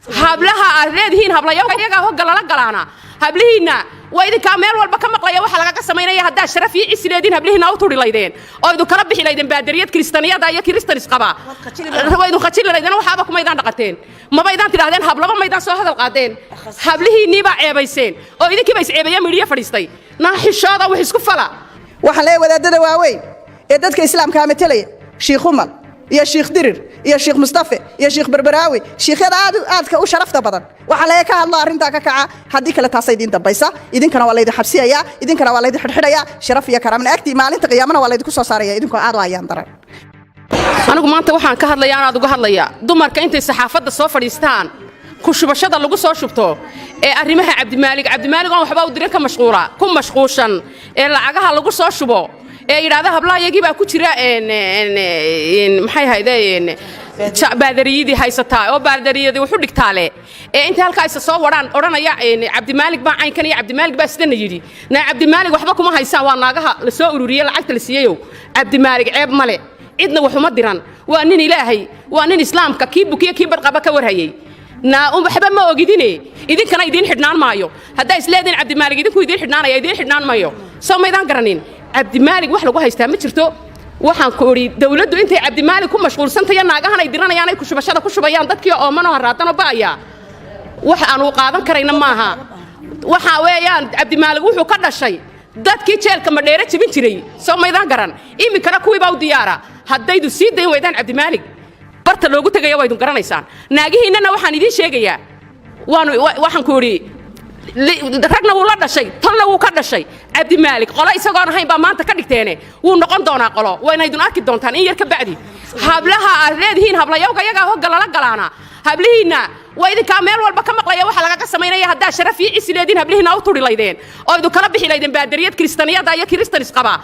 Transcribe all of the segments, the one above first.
Hablaha aad leedihiin hablayaga iyagaa hogga lala galaana, hablihiinna waa idinkaa meel walba ka maqlaya waxa lagaga samaynaya. Haddaa sharaf iyo cisi leediin, hablihiinna u turi laydeen oo idin kala bixi laydeen baadariyad kiristaniyada iyo kiristan isqaba. Waa idin khajili laydeen, waxaaba kumaydaan dhaqateen, mabaydaan tidhahdeen hablaba maydaan soo hadal qaadeen. Hablihiinnii baa ceebayseen oo idinkiiba isceebeeya midhiyo fadhiistay. Naaxishooda wax isku fala. Waxaan leeyahay wadaadada waaweyn ee dadka islaamkaa metelaya, Shiikh Umal iyo Shiikh Dirir iyo Shiikh Mustafe iyo Shiikh Berberaawi, shiikhyada aad aadka u sharafta badan, waxaa laga ka hadlo arrintaa ka kaca. Haddii kale taasa idiin dambaysa. Idinkana waa laydin xabsiyayaa, idinkana waa laydin xidhxidhayaa. Sharaf iyo karaamna agtii maalinta qiyaamana waa laydinku soo saaraya idinkoo aad u ayaan daran. Anigu maanta waxaan ka hadlayaa, anaad uga hadlayaa dumarka intay saxaafadda soo fadhiistaan ku shubashada lagu soo shubto ee arrimaha Cabdimaalig. Cabdimaalig oon waxba u dirin ka mashquula ku mashquushan ee lacagaha lagu soo shubo ee yidhaahda hablaha iyagii baa ku jira, maxay hayde, baadariyadii haysataa oo baadariyadii wuxu dhigtaale ee intay halkaa isa soo wadhaan odhanaya Cabdimaalig baa caynkan iyo Cabdimaalig baa sidana yidhi. Naa Cabdimaalig waxba kuma haysaan, waa naagaha la soo ururiyey lacagta la siiyeyow. Cabdimaalig ceeb male, cidna waxuma diran, waa nin Ilaahay, waa nin islaamka kii bukiye kii badqaba ka warhayey. Naa waxba ma ogidine, idinkana idiin xidhnaan maayo. Haddaa isleediin Cabdimaalig idinku idiin xidhnaanaya, idiin xidhnaan maayo. Soo maydaan garanin Cabdimaalig wax lagu haystaa ma jirto. Waxaan ku idhi dawladdu intay Cabdimaalig ku mashquulsantaya, naagahan ay diranayaan ay kushubashada ku shubayaan dadkii oomanoo haraadanoo ba'aya, wax aanu qaadan karayna maaha. Waxa weeyaan Cabdimaalig wuxuu ka dhashay dadkii jeelka Madheere jebin jiray. Soo maydaan garan? Iminkana kuwii baa u diyaara. Haddaydu sii dayn waydaan Cabdimaalig, barta loogu tegaya waa idin garanaysaan. Naagihiinnana waxaan idiin sheegayaa, waanu waxaan ku idhi ragna wuu la dhashay, tolna wuu ka dhashay Cabdimaalig. Qolo isagoon ahayn baa maanta ka dhigteene, wuu noqon doonaa qolo, wayna idin arki doontaan in yar ka bacdi. Hablaha aad leedihiin hablayawga iyagaa hogga lala galaana, hablihiinna waa idinkaa meel walba ka maqlaya waxa lagaga samaynaya. Haddaa sharaf iyo cisi leediin, hablihiinna u turi laydeen oo idin kala bixi laydeen baadariyad kiristaniyada iyo kiristan isqaba.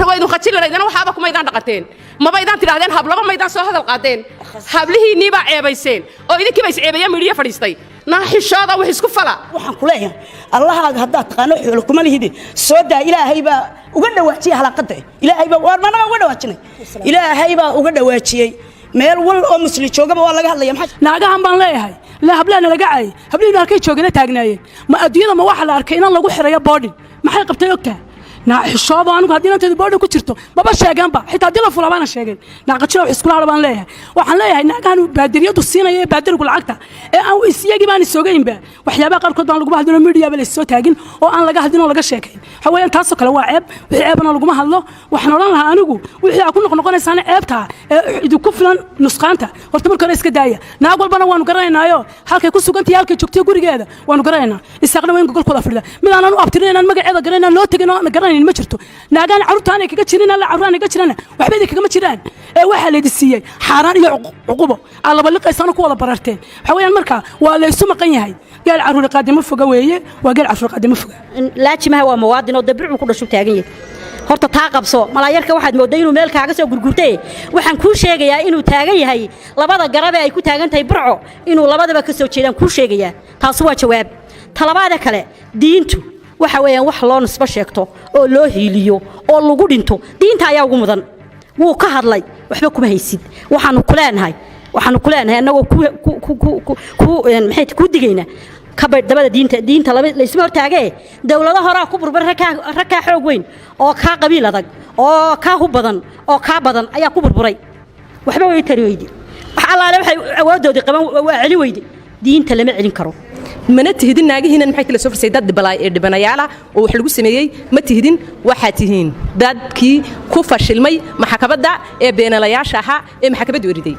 Waa idin khajili laydeen, waxaaba kumaydaan dhaqateen, mabaydaan tidhahdeen hablaba maydaan soo hadal qaadeen. Hablihiinnii baa ceebayseen oo idinkiiba isceebeeya midhiyo fadhiistay. Naaxishooda wax isku fala. Waxaan ku leeyahay Allahaaga haddaad taqaano, xoolo kuma lihide, soo daa. Ilaahay baa uga dhawaajiyey halaaqada. Ilaahay baa waar managa uga dhawaajinay, Ilaahay baa uga dhawaajiyey. Meel wal oo musli joogaba waa laga hadlaya. Maxaa Naagahan baan leeyahay le hablahana laga caayay, hablihiinu halkay joogana taagnaayeen? Ma adduunyada ma waxa la arkay inaan lagu xirayo boarding? Maxay qabtay ogtaa? Naaxishoodo. Anigu haddii inanteedu boarding ku jirto maba sheegeenba, xitaa haddii la fula baana sheegeen. Naaqajina wax iskula hadha baan leeyahay. Waxaan leeyahay naagahan baadiriyadu siinaya ee baadirigu lacagta ee aan isiyagii baan isogaynba, waxyaabaha qaarkood baan laguma hadlin oo midiyaaba la soo taagin oo aan laga hadlin oo laga sheekayn. Waxa weeyaan taasoo kale waa ceeb, wixii ceebana laguma hadlo. Waxaan odhan lahaa anigu wixii aad ku noqnoqonaysaana ceebta ee idinku filan nusqaanta, horta marka hore iska daaya. Naag walbana waanu garanaynaayo halkay ku sugantahay, halkay joogtay, gurigeeda waanu garanaynaa. Isaaqna waa in gogolkooda fadhida. Mid aanan u abtirin, inaan magaceeda garanayn, aan loo tegin oo aan garanayn ma jirto. Naagaan carruurta aanay kaga jirin, alla carruur aanay kaga jirana, waxba idin kagama jiraan. Ee waxaa laydi siiyey xaaraan iyo cuqubo aad laba liqaysaana ku wada bararteen. Waxa weeyaan marka waa laysu maqan yahay. Geel carruuri qaadimo foga weeye, waa geel carruuri qaadimo foga. Laajimaha waa muwaadin oo dabircuu ku dhashu taagan yahay. Horta taa qabso. Malaayarka waxaad moodday inuu meel kaaga soo gurgurtay. Waxaan kuu sheegayaa inuu taagan yahay labada garab ee ay ku taagan tahay Burco, inuu labadaba ka soo jeedaan kuu sheegayaa. Taasi waa jawaab. Talabaada kale, diintu waxa weeyaan wax loo nisbo sheegto oo loo hiiliyo oo lagu dhinto, diinta ayaa ugu mudan. Wuu ka hadlay, waxba kuma haysid. Waxaanu ku leenahay annagoo ku maxay ku digaynaa ka baydh dabada diinta. Diinta laba laysma hortaagee. Dowlado horaa ku burburay, rag kaa xoog weyn oo kaa qabiil adag oo kaa hub badan oo kaa badan ayaa ku burburay. Waxba way tari weyde, wax allaale waxay awooddoodii qaban waa celin weyde. Diinta lama celin karo. Mana tihidin naagihiinan maxay kala soo farsay dad dhibanayaala oo wax lagu sameeyey ma tihidin. Waxaa tihiin dadkii ku fashilmay maxkamadda ee beenalayaasha ahaa ee maxkamaddu eriday.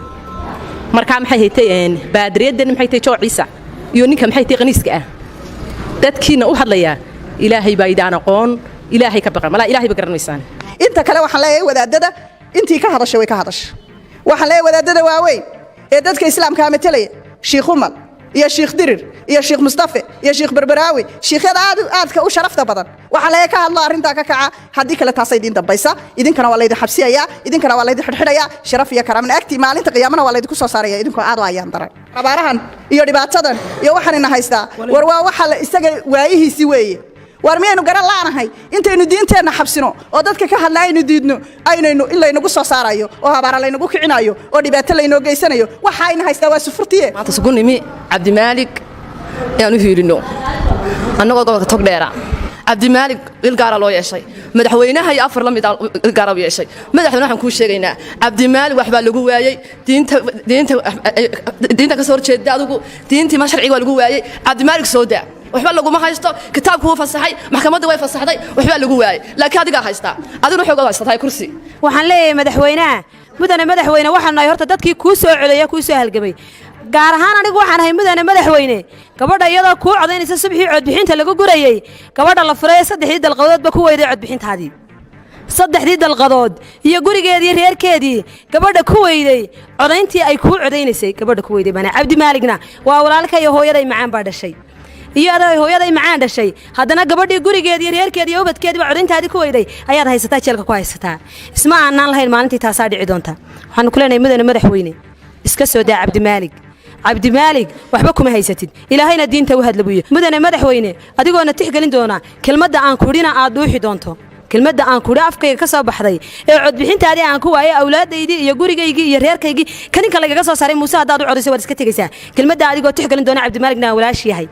Markaa maxay haytay baadiriyaddan, maxay tahay joociisa iyo ninka, maxay tahay qaniiska ah dadkiina u hadlayaa? Ilaahay baa idaan aqoon, Ilaahay ka baqan malaa, Ilaahay ba garan maysaan. Inta kale waxaan leeyahay wadaadada intii ka hadashay way ka hadashay. Waxaan leeyahay wadaadada waaweyn ee dadka islaamkaa metelaya, Shiikh Umal iyo Shiikh Dirir iyo Shiikh Mustafe iyo Shiikh Berberaawi, shiikhyada aad aadka u sharafta badan, waxaa laga ka hadlo arrintaa ka kaca. Haddii kale taasa idiin dambaysa. Idinkana waa laydin xabsiyayaa, idinkana waa laydin xidhxidhayaa. Sharaf iyo karaamna agtii maalinta qiyaamana waa laydinku soo saaraya idinkoo aad u ayaan daran. Abaarahan iyo dhibaatadan iyo waxaan ina haystaa, war waa waxa la isaga waayihiisi weeye. Waar miyaynu garan la'nahay intaynu diinteenna xabsino oo dadka ka hadla aynu diidno, aynaynu in laynagu soo saarayo oo habaara laynagu kicinayo oo dhibaato laynoo geysanayo? Waxa ayna haystaa waa sufurtiye. Maanta isugu nimi Cabdimaalig inaan u hiilino annagoo gobolka Togdheera. Cabdimaalig ilgaara loo yeeshay, madaxweynaha iyo afar la mid ilgaara u yeeshay. Madaxweyne, waxaan kuu sheegaynaa, Cabdimaalig waxbaa lagu waayey diinta, diinta, diinta ka soo horjeeda. Adigu diintii ma sharciga waa lagu waayey. Cabdimaalig soo daa, waxba laguma haysto. Kitaabku wuu fasaxay, maxkamadda way fasaxday, waxbaa lagu waayey, laakiin adigaa haystaa, adiguna xoog haysataa kursi. Waxaan leeyahay madaxweynaha, mudane madaxweyne, waxaan nahay horta dadkii kuu soo codeeya, kuu soo halgamay. Gaar ahaan anigu waxaan ahay, mudane madaxweyne, gabadha iyadoo kuu codaynaysa subxii codbixinta lagu gurayey, gabadha la furay ee saddexdii dalqadoodba ku weyday codbixintaadii, saddexdii dalqadood iyo gurigeedii, reerkeedii gabadha ku weyday codayntii ay kuu codaynaysay, gabadha ku weyday bana. Cabdi Maaligna waa walaalka iyo hooyaday macaan baa dhashay, iyo adaa hooyaday macaan dhashay. Haddana gabadhii gurigeedii, reerkeedii iyo ubadkeediiba codayntaadii ku weyday ayaad haysataa, jeelka ku haysataa. Isma aanaan lahayn maalintii taasaa dhici doonta. Waxaanu ku leenahay, mudane madaxweyne, iska soo daa Cabdimaalig. Cabdimaalig waxba kuma haysatid, Ilaahayna diinta u hadla buuye. Mudane madaxweyne, adigoona tixgelin doona kelmadda aan kudhina aad dhuuxi doonto, kelmadda aan kudhi afkayga ka soo baxday ee codbixintaadii aan ku waayay awlaadaydii iyo gurigaygii iyo reerkaygii kaninka lagaga soo saaray, Muuse haddaad u codayso waad iska tegaysaa. Kelmadda adigoo tixgelin doona, Cabdimaaligna aan walaashi yahay,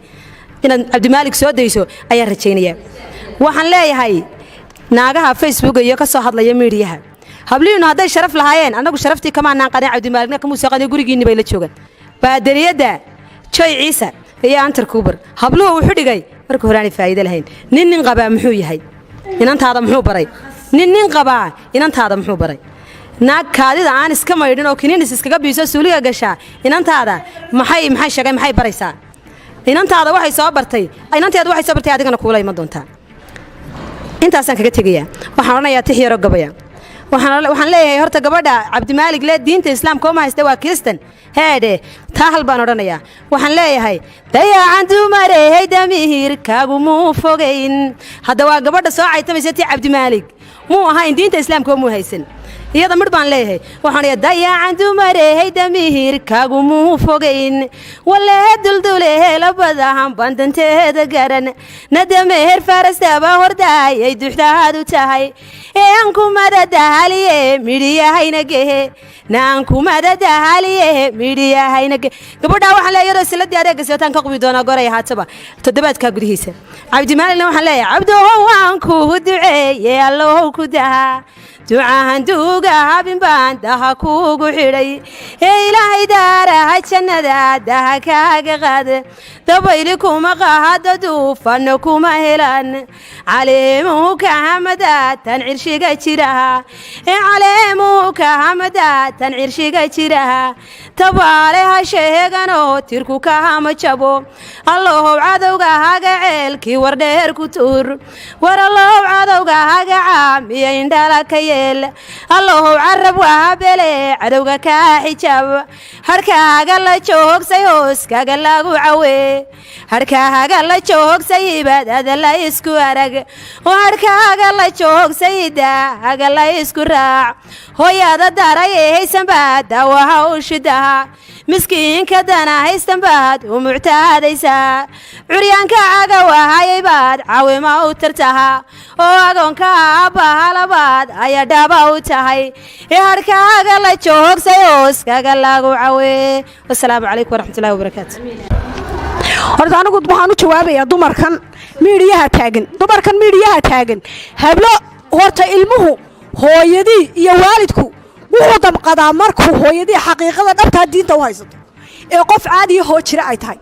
inaad Cabdimaalig soo dayso ayaan rajaynaya. Waxaan leeyahay naagaha Facebook iyo ka soo hadlaya miidiyaha, hablihiinu hadday sharaf lahaayeen, annagu sharaftii kamaanaan qadin, Cabdimaaligna kamuusa qadin, gurigiinni bay la joogaan. Baadariyadda Joy Ciise iyo Antar Kuubar habluhu wuxuu dhigay marka hore aanay faa'iido lahayn. Nin nin qabaa muxuu yahay? Inantaada muxuu baray? Nin nin qabaa inantaada muxuu baray? Naag kaadida aan iska maydhin oo kiniinis iskaga biiso suuliga gashaa inantaada maxay sheegay? Maxay baraysaa inantaada? Waxay soo bartay inanteeda, waxay soo bartay adigana kuula iman doontaa. Intaasaan kaga tegayaa. Waxaan odhanayaa tix yaro gabaya. Waxaan leeyahay horta gabadha Cabdimaalig le diinta Islaamka uma haysta, waa Kiristan heedhe, taa hal baan odhanayaa. Waxaan leeyahay, dayacan dumarehey damihiirkaagu muu fogayn. Hadda waa gabadha soo caytamaysa tii Cabdimaalig muu ahayn, diinta Islaamka muu haysan. Iyada midh baan leeyahay. Waxaan leeyahay, dayacan dumarehey damihiirkaagu muu fogayn, walee duldulehe labadahan bandanteeda garan nadameher farastaba hordaayay duxdaadu tahay ee aan kumadadahaliye midhiyahayna gehe naan kumadadahaliye midhiyahayna gehe. Gabadhaa waxaan leeyahay, iyadoo siladii adeega sidataan ka qubi doonaa goray ahaataba toddobaadkaa gudihiisa. Cabdimaaligna waxaan leeyahay, cabdohow waan kugu duceeye, Allohow ku daha ducahan duuga habin baan daha kuugu xidhay ee Ilaahay daaraha jannada daha kaaga qaad. Dabayli kuma qahado, duufanno kuma helan, caleemuhu kahamada tan cirshiga jiraha ee caleemuhu kahamada tan cirshiga jiraha tabaale ha sheeganoo tirku kahama jabo. Allohow cadowga haga ceelkii wardheer ku tuur, war Allohow cadowga haga caamiya indhala ka yeel, Allohow carab wahabele cadowga kaa xijaab, harkaaga la joogsay hooskaga lagu cawe, harkaaga la joogsay ibadada la isku arag oo harkaaga la joogsay daahaga la isku raac, hooyada daray haysanbaad daawaha u shidaha, miskiinka dana haystan baad u muctaadaysaa, curyaanka caga wahayay baad caawima u tartaha oo agoonka aabbaha ayaa dhaba u tahay ee harkaaga la joogsay hooskaga lagu cawe. Wasalaamu calaykum waraxmatullahi wabarakaatu. Horta anigu waxaan u jawaabayaa dumarkan miidhiyaha taagan, dumarkan miidhiyaha taagan. Hablo, horta ilmuhu hooyadii iyo waalidku wuxuu damqadaa markuu hooyadii xaqiiqada dhabtaa diinta u haysato ee qof caadiya hoo jira ay tahay.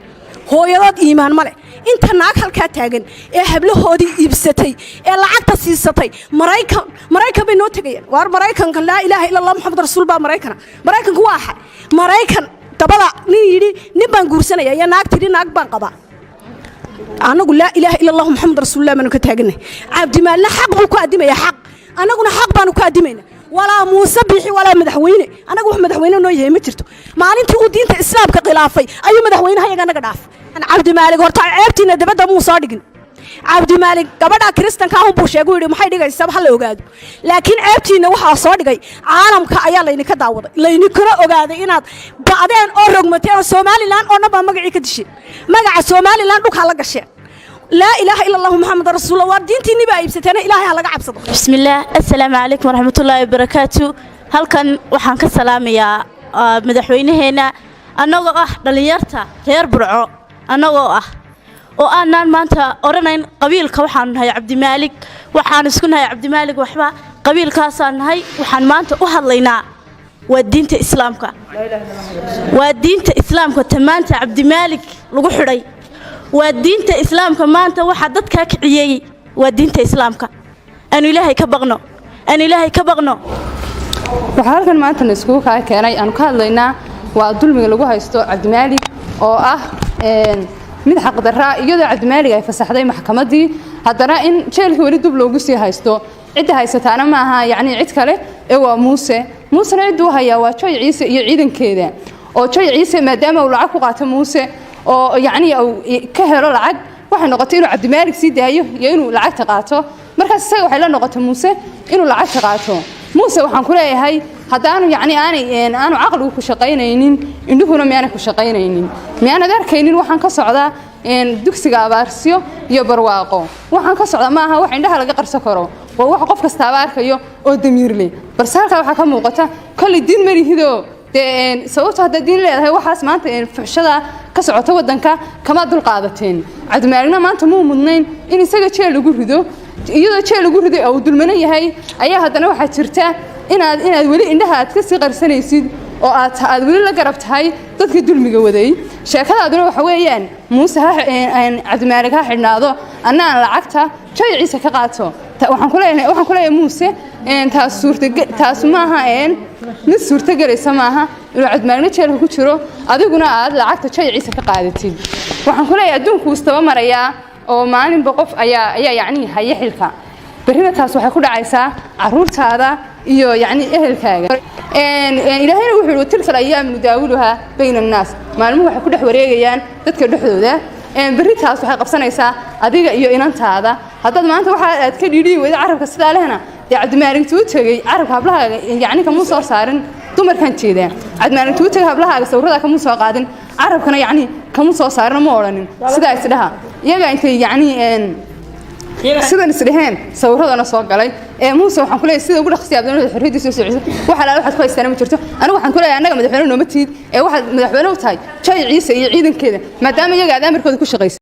Hooyadood iimaan ma leh. Inta naag halkaa taagan ee hablahoodii iibsatay ee lacagta siisatay, Maraykan, Maraykan bay noo tegayaan. Waar Maraykanka laa ilaaha illa Allah Maxamed rasuul baa Maraykana. Maraykanku waa axay? Maraykan dabada nin yidhi nin baan guursanaya iyo naag tidhi naag baan qabaa. Annagu laa ilaaha illa Allahu Maxamed rasuulullah baanu ka taaganay. Cabdimaalna xaq buu ku addimaya, xaq annaguna xaq baanu ku addimayna. Walaa Muuse Bixi walaa madaxweyne, annaga wax madaxweyne noo yahay ma jirto. Maalintii uu diinta Islaamka khilaafay ayuu madaxweynaha iyaga naga dhaafay. Cabdimaalig horta ceebtiina dabadda muu soo dhigin. Cabdimaalig gabadha Kiristanka ahun buu sheegay, yidhi maxay dhigaysaa ha la ogaado, laakiin ceebtiina waxaa soo dhigay caalamka ayaa laydinka daawaday, laydinkuna ogaaday inaad ba'deen oo rogmateen oo Somaliland oo dhan baa magacii ka disheen, magaca Somaliland dhulkaa la gasheen. Laa ilaaha ila Allahu, Maxamed rasuulullah. Waar diintiinni baa iibsateena, Ilaahay ha laga cabsado. Bismillaah, assalaamu calaykum waraxmatullaahi wabarakaatu. Halkan waxaan ka salaamayaa madaxweynaheenna. Annagoo ah dhallinyarta reer Burco, annagoo ah oo aanaan maanta odhanayn qabiilka, waxaanu nahay Cabdimaalig, waxaan isku nahay Cabdimaalig, waxba qabiilkaasaan nahay. Waxaan maanta u hadlaynaa waa diinta Islaamka, waa diinta Islaamka ta maanta Cabdimaalig lagu xidhay, waa diinta Islaamka. Maanta waxaa dadkaa kiciyey waa diinta Islaamka. Aanu Ilaahay ka baqno, aanu Ilaahay ka baqno. Waxaa halkan maantana iskugu kaa keenay aanu ka hadlaynaa waa dulmiga lagu haysto Cabdimaalig oo ah mid xaqdarraa, iyadoo Cabdimaalig ay fasaxday maxkamaddii, haddana in jeelkii weli dub loogu sii haysto. Cidda haysataana ma aha yacni cid kale ee waa Muuse. Muusena cidduu hayaa waa Joy Ciise iyo ciidankeeda, oo Joy Ciise maadaama uu lacag ku qaato Muuse oo yacni uu ka helo lacag, waxay noqotay inuu Cabdimaalig sii daayo iyo inuu lacagta qaato. Markaas isaga waxay la noqotay Muuse inuu lacagta qaato. Muuse waxaan ku leeyahay, haddaanu yacni aanay aanu caqligu ku shaqaynaynin, indhuhuna miyaanay ku shaqaynaynin? Miyaanad arkaynin waxaan ka socdaa dugsiga Abaarsiyo iyo Barwaaqo? Waxaan ka socdaa ma aha wax indhaha laga qarso karo, waa wax qof kastaaba arkayo oo damiir leh. Balse halkaa waxaa ka muuqata kolley diin malihidoo dee, sababto haddaad diin leedahay waxaas maanta fuxshada ka socota waddanka kama dul qaadateen. Cabdimaaligna maanta muu mudnayn in isaga jeel lagu rido. Iyadoo jeel lagu riday oo uu dulmanan yahay ayaa haddana waxaa jirta inaad weli indhaha aad ka sii qarsanaysid oo aad weli la garab tahay dadkii dulmiga waday. Sheekadaaduna waxa weeyaan Muuse ha Cabdimaalig ha xidhnaado, anna aan lacagta Joy Ciise ka qaato. Waxaan ku leeyahay Muuse, taas suurta taas maaha, mid suurtagelaysa maaha inuu Cabdimaaligna jeelka ku jiro, adiguna aad lacagta Joy Ciise ka qaadatid. Waxaan ku leeyahay, adduunku wuu istaba marayaa oo maalinba qof ayaa yacni haya xilka. Berrina taas waxay ku dhacaysaa caruurtaada iyo yacni ehelkaaga. Ilaahayna wuxuu yihi: "Tilka alayaam nudaawiluhaa bayna annaas." Maalmuhu waxay ku dhex wareegayaan dadka dhexdooda. Berri taas waxay qabsanaysaa adiga iyo inantaada. Haddaad maanta waxa aad ka dhiidhiyi weyda carabka sidaa lehna, dee Cabdimaaligtuu tegey carabka hablahaaga yacni kamuu soo saarin, dumarkan jeedaa. Cabdimaaligtuu tegey hablahaaga sawirada kamuu soo qaadin, carabkana yacni kamuu soo saarin, ma odhanin sidaa isdhaha. Iyaga intay yacni sidan isdheheen sawiradana soo galay. Ee Muuse waxaan ku leeyahay, sida ugu dhaqsiya abdoonada xorriyadiisa soo celiso. Wax alaala waxaad ku haystaana ma jirto. Anigu waxaan ku leeyahay, annaga madaxweyne nooma tihid ee waxaad madaxweyne u tahay Joy Ciise iyo ciidankeeda, maadaama iyaga aad amarkooda ku shaqaysa.